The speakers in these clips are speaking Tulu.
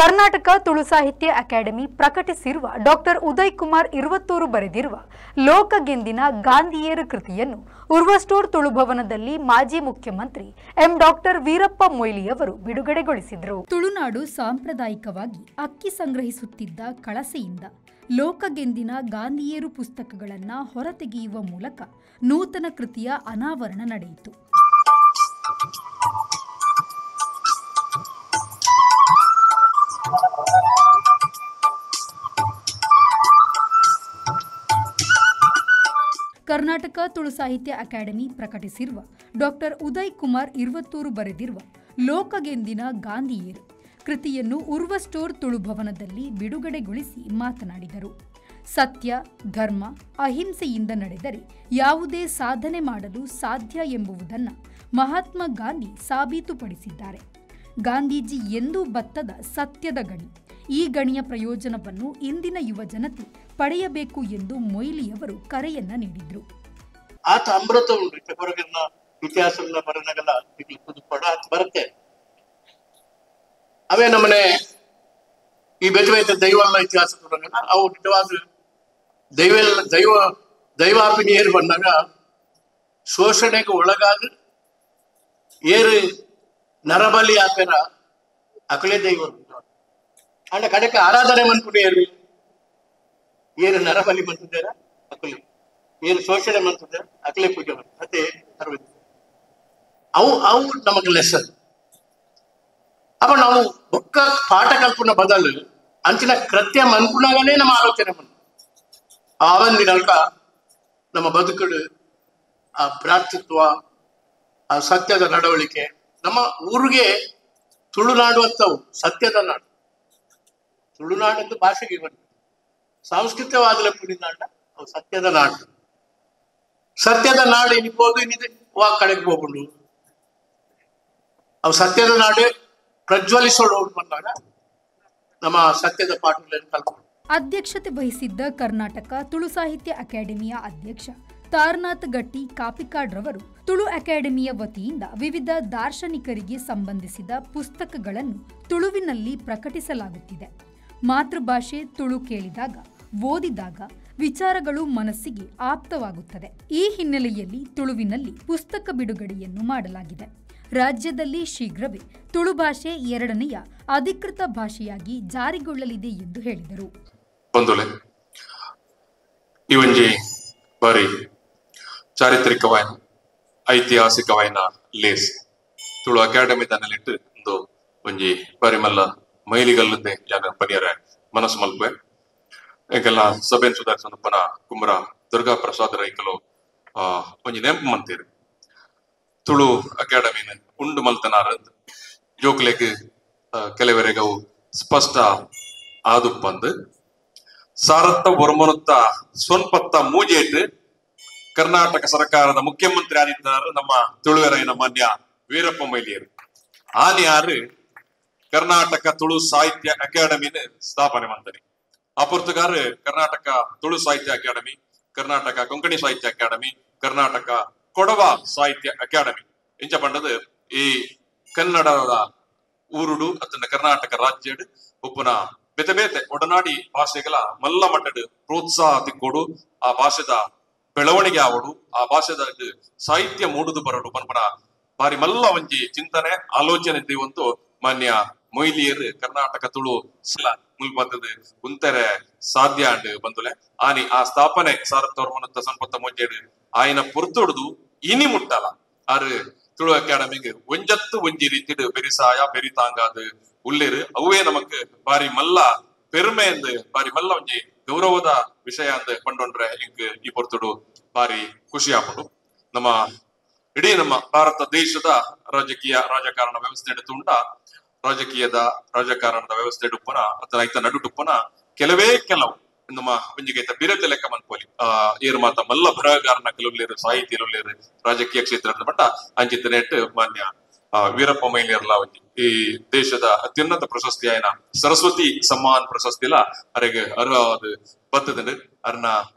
Karnataka Tulu ಸಾಹಿತ್ಯ ಅಕಾಡೆಮಿ ಪ್ರಕಟಿಸಿರುವ ಡಾಕ್ಟರ್ ಉದಯ್ ಕುಮಾರ್ ಇರುವತ್ತೂರು ಬರೆದಿರುವ ಲೋಕಗೆಂದಿನ ಗಾಂಧಿಯೇರು ಕೃತಿಯನ್ನು ಉರ್ವಸ್ಟೋರ್ ತುಳು ಭವನದಲ್ಲಿ ಮಾಜಿ ಮುಖ್ಯಮಂತ್ರಿ ಎಂ ಡಾಕ್ಟರ್ ವೀರಪ್ಪ ಮೊಯ್ಲಿಯವರು ಬಿಡುಗಡೆಗೊಳಿಸಿದರು. ತುಳುನಾಡು ಸಾಂಪ್ರದಾಯಿಕವಾಗಿ ಅಕ್ಕಿ ಸಂಗ್ರಹಿಸುತ್ತಿದ್ದ ಕಳಸೆಯಿಂದ ಲೋಕಗೆಂದಿನ ಗಾಂಧಿಯೇರು ಪುಸ್ತಕಗಳನ್ನು ಹೊರತೆಗೆಯುವ ಮೂಲಕ ನೂತನ ಕೃತಿಯ ಅನಾವರಣ ನಡೆಯಿತು. ಕರ್ನಾಟಕ ತುಳು ಸಾಹಿತ್ಯ ಅಕಾಡೆಮಿ ಪ್ರಕಟಿಸಿರುವ ಡಾಕ್ಟರ್ ಉದಯ್ ಕುಮಾರ್ ಇರುವತ್ತೂರು ಬರೆದಿರುವ ಲೋಕಗೆಂದಿನ ಗಾಂಧಿಯೇರು ಕೃತಿಯನ್ನು ಉರ್ವಸ್ಟೋರ್ ತುಳು ಭವನದಲ್ಲಿ ಬಿಡುಗಡೆಗೊಳಿಸಿ ಮಾತನಾಡಿದರು. ಸತ್ಯ, ಧರ್ಮ, ಅಹಿಂಸೆಯಿಂದ ನಡೆದರೆ ಯಾವುದೇ ಸಾಧನೆ ಮಾಡಲು ಸಾಧ್ಯ ಎಂಬುದನ್ನು ಮಹಾತ್ಮ ಗಾಂಧಿ ಸಾಬೀತುಪಡಿಸಿದ್ದಾರೆ. ಗಾಂಧೀಜಿ ಎಂದೂ ಬತ್ತದ ಸತ್ಯದ ಗಣಿ. ಈ ಗಣಿಯ ಪ್ರಯೋಜನವನ್ನು ಇಂದಿನ ಯುವ ಜನತೆ ಪಡೆಯಬೇಕು ಎಂದು ಮೊಯ್ಲಿಯವರು ಕರೆಯನ್ನ ನೀಡಿದರು. ಆತ ಅಮೃತ ಉಂಟು ಇತಿಹಾಸ ಬರುತ್ತೆ. ಅವೇ ನಮ್ಮನೆ ಈ ಬೇತೆ ಬೇತೆ ದೈವಲ್ಲ ಇತಿಹಾಸ ಅವು ನಿಜವಾದ ದೈವ ದೈವ ದೈವಾಪಿನಿಯರು ಬಂದಾಗ ಶೋಷಣೆಗೆ ಒಳಗಾದ ಏರು ನರಬಲಿ ಆಪೆರ ಅಕಲೇ ದೈವ ಅಂಡ ಕಡೆಗೆ ಆರಾಧನೆ ಮನ್ಪುಡು ಏರು ಏರು ನರಬಲಿ ಮಂತಿದ್ದಾರ ಅಕಲೆ ಏರು ಶೋಷಣೆ ಮಂತಿದ್ದಾರ ಅಕಲೆ ಪೂಜೆ ಮತ್ತೆ ಅವು ಅವು ನಮಗೆ ಲೆಸನ್. ಅಪ್ಪ ನಾವು ಒಕ್ಕ ಪಾಠ ಕಲ್ಪನ ಬದಲು ಅಂಚಿನ ಕೃತ್ಯ ಮನ್ಪುನಾಗನೇ ನಮ್ಮ ಆಲೋಚನೆ ಮನ್ ಆವಂದಿನಲ್ಕ ನಮ್ಮ ಬದುಕುಡು ಆ ಭ್ರಾತೃತ್ವ ಆ ಸತ್ಯದ ನಡವಳಿಕೆ ನಮ್ಮ ಊರಿಗೆ ತುಳುನಾಡು ಅಂತವು ಸತ್ಯದ ನಾಡು. ತುಳುನಾಡು ಭಾಷೆಗೆ ಬಂತು ಸಾಂಸ್ಕೃತಿಕವಾದ ಪುಡಿನಾಡ ಅವು ಸತ್ಯದ ನಾಡು. ಸತ್ಯದ ನಾಡು ಇನ್ನಿಬೋದು ಇನ್ನಿದೆ ವಾ ಕಡೆಗೆ ಹೋಗ್ಕೊಂಡು ಅವು ಸತ್ಯದ ನಾಡು ಪ್ರಜ್ವಲಿಸೋಣ ಬಂದಾಗ ನಮ್ಮ ಸತ್ಯದ ಪಾಠಗಳನ್ನು ಕಲ್ಕೊಂಡು. ಅಧ್ಯಕ್ಷತೆ ವಹಿಸಿದ್ದ ಕರ್ನಾಟಕ ತುಳು ಸಾಹಿತ್ಯ ಅಕಾಡೆಮಿಯ ಅಧ್ಯಕ್ಷ ತಾರನಾಥ್ ಗಟ್ಟಿ ಕಾಪಿಕಾಡ್ ರವರು ತುಳು ಅಕಾಡೆಮಿಯ ವತಿಯಿಂದ ವಿವಿಧ ದಾರ್ಶನಿಕರಿಗೆ ಸಂಬಂಧಿಸಿದ ಪುಸ್ತಕಗಳನ್ನು ತುಳುವಿನಲ್ಲಿ ಪ್ರಕಟಿಸಲಾಗುತ್ತಿದೆ. ಮಾತೃಭಾಷೆ ತುಳು ಕೇಳಿದಾಗ, ಓದಿದಾಗ ವಿಚಾರಗಳು ಮನಸ್ಸಿಗೆ ಆಪ್ತವಾಗುತ್ತದೆ. ಈ ಹಿನ್ನೆಲೆಯಲ್ಲಿ ತುಳುವಿನಲ್ಲಿ ಪುಸ್ತಕ ಬಿಡುಗಡೆಯನ್ನು ಮಾಡಲಾಗಿದೆ. ರಾಜ್ಯದಲ್ಲಿ ಶೀಘ್ರವೇ ತುಳು ಭಾಷೆ ಎರಡನೆಯ ಅಧಿಕೃತ ಭಾಷೆಯಾಗಿ ಜಾರಿಗೊಳ್ಳಲಿದೆ ಎಂದು ಹೇಳಿದರು. ಈ ಒಂಜಿ ಬಾರಿ ಚಾರಿತ್ರಿಕವಾಯಿನ ಐತಿಹಾಸಿಕವಾಯಿನ ಲೇಸ್ ತುಳು ಅಕಾಡೆಮಿ ತನ್ನಲ್ಲಿಟ್ಟು ಒಂದು ಒಂಜಿ ಬಾರಿ ಮಲ್ಲ ಮೈಲಿಗಲ್ಲದೆ ಯಾನ ಪನಿಯರ ಮನಸ್ಸು ಮಲ್ಪೆ ಎಂಕೆಲ್ಲ ಸಭೆನ್ ಸುಧಾರಿಸೊಂದುಪ್ಪನ ಕುಮ್ರ ದುರ್ಗಾ ಪ್ರಸಾದ್ ರೈಕಲು ಒಂಜಿ ನೆಂಪು ಮಂತೀರು. ತುಳು ಅಕಾಡೆಮಿನ ಉಂಡು ಮಲ್ತನಾರ ಜೋಕ್ಲೆಗ್ ಕೆಲವರೆಗೆ ಅವು ಸ್ಪಷ್ಟ ಆದುಪ್ಪಂದು ಸಾರತ್ತ ಒರ್ಮನುತ್ತ ಸ್ವಂಪತ್ತ ಮೂಜೇಟ್ ಕರ್ನಾಟಕ ಸರ್ಕಾರದ ಮುಖ್ಯಮಂತ್ರಿ ಆಗಿದ್ದಾರೆ ನಮ್ಮ ತುಳುವೆರೈನ ಮಾನ್ಯ ವೀರಪ್ಪ ಮೊಯ್ಲಿಯರು. ಆನಿಯಾರು ಕರ್ನಾಟಕ ತುಳು ಸಾಹಿತ್ಯ ಅಕಾಡೆಮಿನ ಸ್ಥಾಪನೆ ಮಾಡ್ತಾರೆ. ಆ ಪೊರ್ತುಗಾರು ಕರ್ನಾಟಕ ತುಳು ಸಾಹಿತ್ಯ ಅಕಾಡೆಮಿ, ಕರ್ನಾಟಕ ಕೊಂಕಣಿ ಸಾಹಿತ್ಯ ಅಕಾಡೆಮಿ, ಕರ್ನಾಟಕ ಕೊಡವ ಸಾಹಿತ್ಯ ಅಕಾಡೆಮಿ ಇಂಚ ಪಂಡದು ಈ ಕನ್ನಡದ ಊರುಡು ಅತನ ಕರ್ನಾಟಕ ರಾಜ್ಯಡ್ ಉಪ್ಪುನ ಬೇತೆ ಬೇತೆ ಒಡನಾಡಿ ಭಾಷೆಗಳ ಮಲ್ಲ ಮಟ್ಟದ ಪ್ರೋತ್ಸಾಹ ತಿಕ್ಕೋಡು, ಆ ಭಾಷೆದ ಬೆಳವಣಿಗೆ ಆವಡು, ಆ ಭಾಷೆದ ಸಾಹಿತ್ಯ ಮೂಡುದು ಬರಡು ಪನ್ಪನ ಬಾರಿ ಮಲ್ಲ ಒಂಜಿ ಚಿಂತನೆ ಆಲೋಚನೆ ದೇವಂತು ಮಾನ್ಯ ಮೊಯ್ಲಿಯರು ಕರ್ನಾಟಕ ತುಳು ಮುಲ್ಪತ್ತದ ಉಂತರೆ ಸಾಧ್ಯ ಅಂಡ್ ಬಂದುಲೆ. ಆನಿ ಆ ಸ್ಥಾಪನೆ ಸಾರತ್ತವ್ರ ಸಂಪತ್ತ ಮೊಂಜೇಡು ಆಯನ ಪೊರ್ತೊಡ್ದು ಇನಿ ಮುಟ್ಟಲ ಆರು ತುಳು ಅಕಾಡೆಮಿಗೆ ಒಂಜತ್ತು ಒಂಜಿ ರೀತಿಡು ಬೆರಿಸಾಯ ಬೆರಿತಾಂಗಾದು ಉಳ್ಳೇರು. ಅವೇ ನಮಕ್ ಬಾರಿ ಮಲ್ಲ ಪೆರುಮೆ ಎಂದು ಬಾರಿ ಮಲ್ಲ ಒಂಜಿ ಗೌರವದ ವಿಷಯ ಅಂದ್ ಪಂಡೊಂಡ್ರೆ ಇಂಕ್ ಈ ಪೊರ್ತುಡು ಬಾರಿ ಖುಷಿ ಆಪುಂಡು. ನಮ್ಮ ಇಡೀ ನಮ್ಮ ಭಾರತ ದೇಶದ ರಾಜಕೀಯ ರಾಜಕಾರಣ ವ್ಯವಸ್ಥೆ ಉಂಡ ರಾಜಕೀಯದ ರಾಜಕಾರಣದ ವ್ಯವಸ್ಥೆ ಉಪ್ಪನ ಅಥವಾ ಐತ ನಡುಟುಪ್ಪನ ಕೆಲವೇ ಕೆಲವು ನಮ್ಮ ಒಂಜಿಗೈತ ಬಿರತೆ ಲೆಕ್ಕ ಮನ್ಪೋಲಿ ಆ ಏರು ಮಾತ ಮಲ್ಲ ಬರಹಗಾರನ ಕೆಲವುಲೇರು ಸಾಹಿತ್ಯರುಲೇರು ರಾಜಕೀಯ ಕ್ಷೇತ್ರದ ಮಟ್ಟ ಅಂಚಿತನೇಟ್ ಮಾನ್ಯ ವೀರಪ್ಪ ಮೊಯ್ಲಿಯರ್ಲ ಒಂಜಿ ಈ ದೇಶದ ಅತ್ಯುನ್ನತ ಪ್ರಶಸ್ತಿ ಆಯ್ನ ಸರಸ್ವತಿ ಸಮ್ಮಾನ್ ಪ್ರಶಸ್ತಿಲ ಅರೆಗೆ ಅರ್ಹವಾದ ಬತ್ತದಂಡು. ಅರ್ನ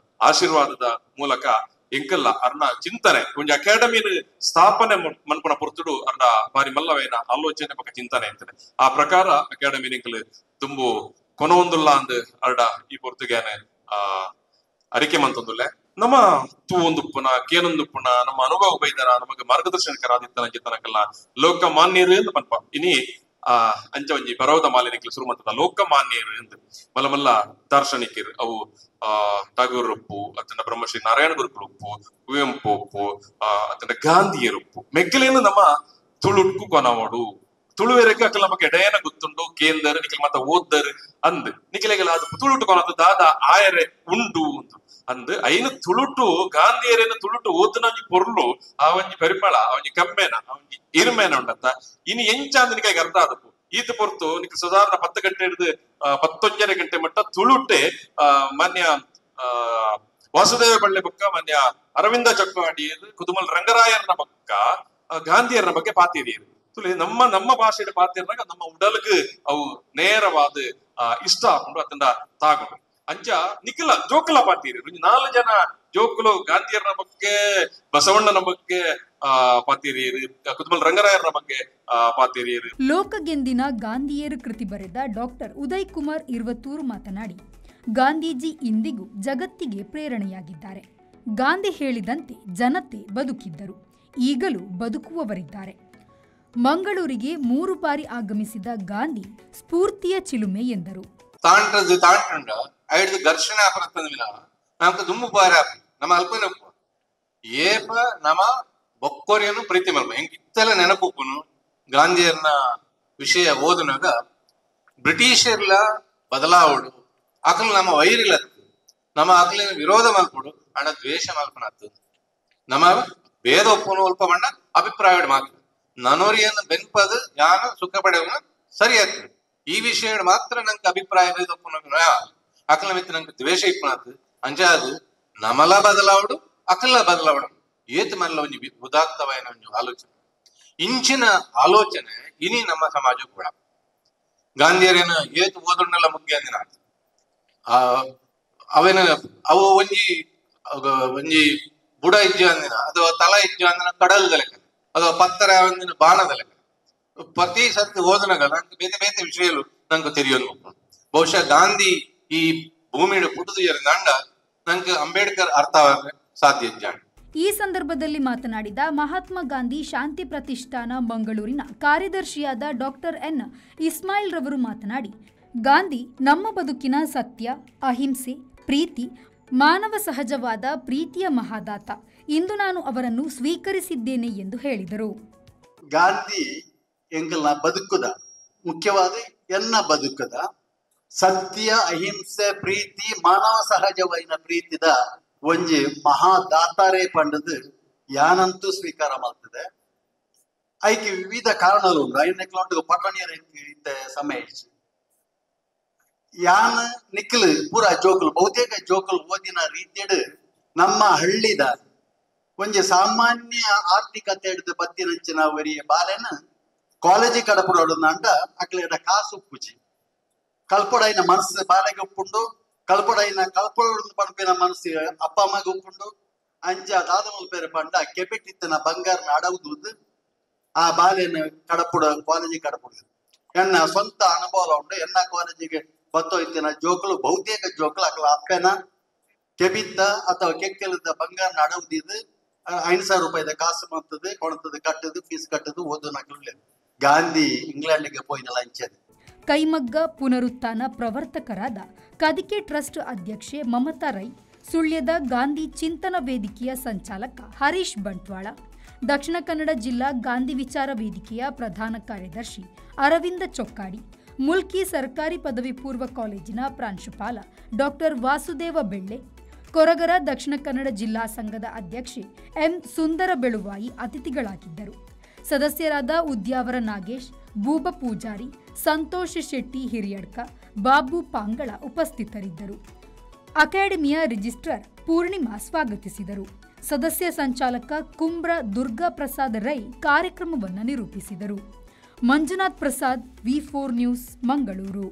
ಆಶೀರ್ವಾದದ ಮೂಲಕ ಎಂಕಲ್ಲ ಅರ್ನ ಚಿಂತನೆ ಒಂಜಿ ಅಕಾಡೆಮಿನ ಸ್ಥಾಪನೆ ಮನ್ಪುನ ಪೊರ್ತುಡು ಅರ್ನ ಬಾರಿ ಮಲ್ಲವೇನ ಆಲೋಚನೆ ಬೊಕ್ಕ ಚಿಂತನೆ ಅಂತಾನೆ. ಆ ಪ್ರಕಾರ ಅಕಾಡೆಮಿ ಎಂಕಲ್ ತುಂಬು ಕೊನೊಂದುಲ್ಲ ಅಂದ್ ಅರ್ಡ ಈ ಪೊರ್ತುಗೇನೆ ಆ ಅರಿಕೆ ಮಂತೊಂದುಲ್ಲೆ. ನಮ್ಮ ತೂವೊಂದುಪ್ಪುನ ಕೇನೊಂದುಪ್ಪುನ ನಮ್ಮ ಅನುಭವ ಬೈದನ ನಮಗೆ ಮಾರ್ಗದರ್ಶನಕರಾದಿತ್ತನ ಚಿತ್ತನಕಲ್ಲ ಲೋಕಮಾನ್ಯರು ಎಂದು ಪನ್ಪ. ಇನಿ ಆ ಅಂಚ ಒಂಜಿ ಬರೋದ ಮಾಲಿನಿಕ್ಲು ಶುರು ಮಂತದ ಲೋಕಮಾನ್ಯರು ಎಂದು ಮಲ್ಲ ಮಲ್ಲ ದಾರ್ಶನಿಕರು ಅವು ಆ ಟಾಗೂರ್ ಉಪ್ಪು ಅತ್ತಂಡ ಬ್ರಹ್ಮಶ್ರೀ ನಾರಾಯಣ ಗುರುಕುಲು ಉಪ್ಪು, ಕುವೆಂಪು ಉಪ್ಪು, ಅತ್ತಂಡ ಗಾಂಧಿಯರುಪ್ಪು ಮೆಕ್ಕಲೇನು ನಮ್ಮ ತುಳುಟ್ಕು ಕೊನವಡು ತುಳುವೆರಕ್ಕೆ ಅಕಲ್ ನಮಗೆ ಎಡೆಯನ ಗೊತ್ತುಂಡು ಕೇಂದರ್ ನಿಖಲ್ ಮತ್ತ ಓದ್ದರ್ ಅಂದ್ ನಿಖಲೆಗಲ ಅದು ತುಳುಟು ಕೊನದು ದಾದ ಆಯರೆ ಉಂಡು ಅಂದ್ ಐನು ತುಳುಟು ಗಾಂಧಿಯರೇನು ತುಳುಟು ಓದ್ನ ಒಂಜಿ ಪೊರ್ಲು ಆ ಒಂಜಿ ಪರಿಮಳ ಆ ಒಂಜಿ ಕಮ್ಮೆನ ಆ ಒಂಜಿ ಇರ್ಮೇನ ಉಂಡತ್ತ ಇನಿ ಎಂಚ ಅಂದ್ ನಿಖಲಿಗೆ ಅರ್ಥ ಆದಪ್ಪು. ಈತ ಪೊರ್ತು ನಿಕ್ ಸಾಧಾರಣ 10 ಗಂಟೆ ಹಿಡಿದು 11.5 ಗಂಟೆ ಮಟ್ಟ ತುಳುಟೆ ಮಾನ್ಯ ವಾಸುದೇವ ಬಳ್ಳೆ ಬೊಕ್ಕ ಮಾನ್ಯ ಅರವಿಂದ ಚಕ್ವಾಡಿ ಕುದುಮಲ್ ರಂಗರಾಯರ್ನ ಬೊಕ್ಕ ಗಾಂಧಿಯರ್ನ ಬಗ್ಗೆ ಪಾತಿರಿಯರು. ನಮ್ಮ ನಮ್ಮ ಭಾಷೆಯ ಪಾತಿರ್ನಾಗ ನಮ್ಮ ಉಡಲ್ಗ್ ಅವು ನೇರವಾದ ಇಷ್ಟ ಹಾಕೊಂಡು ಅತ್ತಂಡ ತಾಗೊಂಡು ಅಂಚ ನಿಖಲ ಜೋಕುಲ ಪಾತೀರಿ 4 ಜನ ಜೋಕುಲು ಗಾಂಧಿಯರ್ನ ಬಗ್ಗೆ ಬಸವಣ್ಣನ ಬಗ್ಗೆ ಪಾತೀರಿಯರು ಕುದುಮಲ್ ರಂಗರಾಯರ್ನ ಬಗ್ಗೆ ಪಾತೀರಿಯರು. ಲೋಕಗೆಂದಿನ ಗಾಂಧಿಯರು ಕೃತಿ ಬರೆದ ಡಾಕ್ಟರ್ ಉದಯ್ ಕುಮಾರ್ ಇರ್ವತ್ತೂರು ಮಾತನಾಡಿ, ಗಾಂಧೀಜಿ ಇಂದಿಗೂ ಜಗತ್ತಿಗೆ ಪ್ರೇರಣೆಯಾಗಿದ್ದಾರೆ. ಗಾಂಧಿ ಹೇಳಿದಂತೆ ಜನತೆ ಬದುಕಿದ್ದರು, ಈಗಲೂ ಬದುಕುವವರಿದ್ದಾರೆ. ಮಂಗಳೂರಿಗೆ 3 ಬಾರಿ ಆಗಮಿಸಿದ ಗಾಂಧಿ ಸ್ಫೂರ್ತಿಯ ಚಿಲುಮೆ ಎಂದರು. ತಾಂಟ್ರದ್ದು ತಾಂಟ್ರಂಡ ಐದು ಘರ್ಷಣೆ ಆಪರತ್ತಂದ್ವಿನ ನಮ್ಗೆ ದುಮ್ಮು ಬಾರ ನಮ್ಮ ಅಲ್ಪನಪ್ಪ ಏಪ ನಮ್ಮ ಬೊಕ್ಕೋರಿಯನ್ನು ಪ್ರೀತಿ ಮಲ್ಮ ಹೆಂಗ್ ಇತ್ತೆಲ್ಲ ನೆನಪುಪ್ಪುನು ಗಾಂಧಿಯರ್ನ ವಿಷಯ ಓದನಾಗ ಬ್ರಿಟಿಷರ್ಲ ಬದಲಾವಡು ಅಕಲ್ ನಮ್ಮ ವೈರಿಲತ್ತು ನಮ್ಮ ಅಕಲಿನ ವಿರೋಧ ಮಲ್ಪಡು ಅಣ್ಣ ದ್ವೇಷ ಮಲ್ಪನತ್ತು ನಮ್ಮ ಭೇದ ಒಪ್ಪುನು ಅಲ್ಪ ಬಣ್ಣ ಅಭಿಪ್ರಾಯ ಮಾತ್ರ ನನೋರಿಯನ್ನು ಬೆನ್ಪದು ಯಾನ ಸುಖ ಪಡೆಯವನ ಸರಿ ಆಗ್ತದೆ. ಈ ವಿಷಯ ಮಾತ್ರ ನಂಗೆ ಅಭಿಪ್ರಾಯ ಭೇದ ಒಪ್ಪುನ ಅಕಲ ಮಿತ್ತ ನಂಗೆ ದ್ವೇಷ ಇಪ್ಪನಾತು ಅಂಜಾದು ನಮಲ ಬದಲಾವಡು ಅಕಲ ಬದಲಾವಡು ಏತ್ ಮಲ್ಲ ಒಂಜಿ ಉದಾತ್ತವಾಯಿನ ಒಂಜಿ ಆಲೋಚನೆ ಇಂಚಿನ ಆಲೋಚನೆ ಇನಿ ನಮ್ಮ ಸಮಾಜ ಕೂಡ ಗಾಂಧಿಯರೇನ ಏತ್ ಓದುಂಡಲ್ಲ ಮುಖ್ಯ ಅಂದಿನ ಅವೇನ ಅವು ಒಂಜಿ ಒಂಜಿ ಬುಡ ಇಜ್ಜು ಅಂದಿನ ಅಥವಾ ತಲ ಇಜ್ಜು ಅಂದಿನ ಕಡಲ್ದ ಲೆಕ್ಕ ಅಥವಾ ಪತ್ತರ ಒಂದಿನ ಬಾಣದ ಲೆಕ್ಕ ಪ್ರತಿ ಸರ್ತಿ ಓದನಾಗ ನಂಗೆ ಬೇತೆ ಬೇತೆ ವಿಷಯಗಳು ನಂಗೆ ತಿಳಿಯೋದು. ಬಹುಶಃ ಗಾಂಧಿ ಈ ಭೂಮಿಯ ಪುಟದ ಅಂಡ ನಂಗೆ ಅಂಬೇಡ್ಕರ್ ಅರ್ಥ ಸಾಧ್ಯ ಇಜ್ಜಾಣ. ಈ ಸಂದರ್ಭದಲ್ಲಿ ಮಾತನಾಡಿದ ಮಹಾತ್ಮ ಗಾಂಧಿ ಶಾಂತಿ ಪ್ರತಿಷ್ಠಾನ ಮಂಗಳೂರಿನ ಕಾರ್ಯದರ್ಶಿಯಾದ ಡಾಕ್ಟರ್ ಎನ್ ಇಸ್ಮಾಯಿಲ್ ರವರು ಮಾತನಾಡಿ, ಗಾಂಧಿ ನಮ್ಮ ಬದುಕಿನ ಸತ್ಯ, ಅಹಿಂಸೆ, ಪ್ರೀತಿ, ಮಾನವ ಸಹಜವಾದ ಪ್ರೀತಿಯ ಮಹಾದಾತ. ಇಂದು ನಾನು ಅವರನ್ನು ಸ್ವೀಕರಿಸಿದ್ದೇನೆ ಎಂದು ಹೇಳಿದರು. ಗಾಂಧಿ ಎಂಗಲ್ನ ಬದುಕುದ ಮುಖ್ಯವಾದ ಎನ್ನ ಬದುಕುದ ಸತ್ಯ, ಅಹಿಂಸೆ, ಪ್ರೀತಿ, ಮಾನವ ಸಹಜವಾಯಿನ ಪ್ರೀತಿದ ಒಂಜಿ ಮಹಾದಾತಾರೆ ಪಂಡದು ಯಾನಂತೂ ಸ್ವೀಕಾರ ಮಾಡ್ತದೆ. ಐಕೆ ವಿವಿಧ ಕಾರಣಗಳು ಉಂಟು. ಐನಕ್ಲೊಂಟು ಪಟ್ಟಣಿಯರ ಇತ್ತ ಸಮಯ ಯಾನ್ ನಿಕ್ಲು ಪೂರ ಜೋಕುಲು ಬಹುತೇಕ ಜೋಕುಲು ಓದಿನ ರೀತಿಯಡು ನಮ್ಮ ಹಳ್ಳಿದ ಒಂಜಿ ಸಾಮಾನ್ಯ ಆರ್ಥಿಕತೆ ಹಿಡಿದು ಬತ್ತಿನಂಚಿನ ವರಿಯ ಬಾಲೆನ ಕಾಲೇಜಿ ಕಡಪುಡೋಡು ಅಂಡ ಅಕ್ಲೇಡ ಕಾಸು ಉಪ್ಪುಜಿ ಕಲ್ಪೊಡೈನ ಮನಸ್ಸು ಬಾಲೆಗೆ ಉಪ್ಪುಂಡು ಕಲ್ಪೊಡೈನ ಕಲ್ಪೊಡು ಪಣಪಿನ ಮನಸ್ಸು ಅಪ್ಪ ಅಮ್ಮಗೆ ಉಪ್ಪುಂಡು ಅಂಚ ದಾದ ಮಲ್ಪೇರೆ ಪಂಡ ಕೆಪಿಟ್ಟಿತ್ತನ ಬಂಗಾರನ ಅಡವುದು ಆ ಬಾಲೆನ ಕಡಪುಡ ಕಾಲೇಜಿ ಕಡಪುಡ ಎನ್ನ ಸ್ವಂತ ಅನುಭವ ಉಂಟು. ಎನ್ನ ಕಾಲೇಜಿಗೆ ಬತ್ತೋಯ್ತಿನ ಜೋಕುಲು ಬಹುತೇಕ ಜೋಕುಲು ಅಕಲ ಅಪ್ಪನ ಕೆಬಿತ್ತ ಅಥವಾ ಕೆಕ್ಕೆಲದ ಬಂಗಾರನ ಅಡವುದಿದ್ದು 5,000 ರೂಪಾಯಿದ ಕಾಸು ಮಂತದ್ದು ಕೊಣತದ್ದು ಕಟ್ಟದು ಫೀಸ್ ಕಟ್ಟದು ಓದು ನಕಲು ಗಾಂಧಿ ಇಂಗ್ಲೆಂಡ್ಗೆ ಪೋಯಿನಲ್ಲ ಅಂಚದು. ಕೈಮಗ್ಗ ಪುನರುತ್ಥಾನ ಪ್ರವರ್ತಕರಾದ ಕದಿಕೆ ಟ್ರಸ್ಟ್ ಅಧ್ಯಕ್ಷೆ ಮಮತಾ ರೈ, ಸುಳ್ಯದ ಗಾಂಧಿ ಚಿಂತನ ವೇದಿಕೆಯ ಸಂಚಾಲಕ ಹರೀಶ್ ಬಂಟ್ವಾಳ, ದಕ್ಷಿಣ ಕನ್ನಡ ಜಿಲ್ಲಾ ಗಾಂಧಿ ವಿಚಾರ ವೇದಿಕೆಯ ಪ್ರಧಾನ ಕಾರ್ಯದರ್ಶಿ ಅರವಿಂದ ಚೊಕ್ಕಾಡಿ, ಮುಲ್ಕಿ ಸರ್ಕಾರಿ ಪದವಿ ಪೂರ್ವ ಕಾಲೇಜಿನ ಪ್ರಾಂಶುಪಾಲ ಡಾಕ್ಟರ್ ವಾಸುದೇವ ಬೆಳ್ಳೆ, ಕೊರಗರ ದಕ್ಷಿಣ ಕನ್ನಡ ಜಿಲ್ಲಾ ಸಂಘದ ಅಧ್ಯಕ್ಷೆ ಎಂ ಸುಂದರ ಬೆಳುವಾಯಿ ಅತಿಥಿಗಳಾಗಿದ್ದರು. ಸದಸ್ಯರಾದ ಉದ್ಯಾವರ ನಾಗೇಶ್, ಬೂಬ ಪೂಜಾರಿ, ಸಂತೋಷ್ ಶೆಟ್ಟಿ ಹಿರಿಯಡ್ಕ, ಬಾಬು ಪಾಂಗಳ ಉಪಸ್ಥಿತರಿದ್ದರು. ಅಕಾಡೆಮಿಯ ರಿಜಿಸ್ಟ್ರಾರ್ ಪೂರ್ಣಿಮಾ ಸ್ವಾಗತಿಸಿದರು. ಸದಸ್ಯ ಸಂಚಾಲಕ ಕುಂಬ್ರ ದುರ್ಗಾ ಪ್ರಸಾದ್ ರೈ ಕಾರ್ಯಕ್ರಮವನ್ನು ನಿರೂಪಿಸಿದರು. Manjunath Prasad, V4 news, Mangaluru.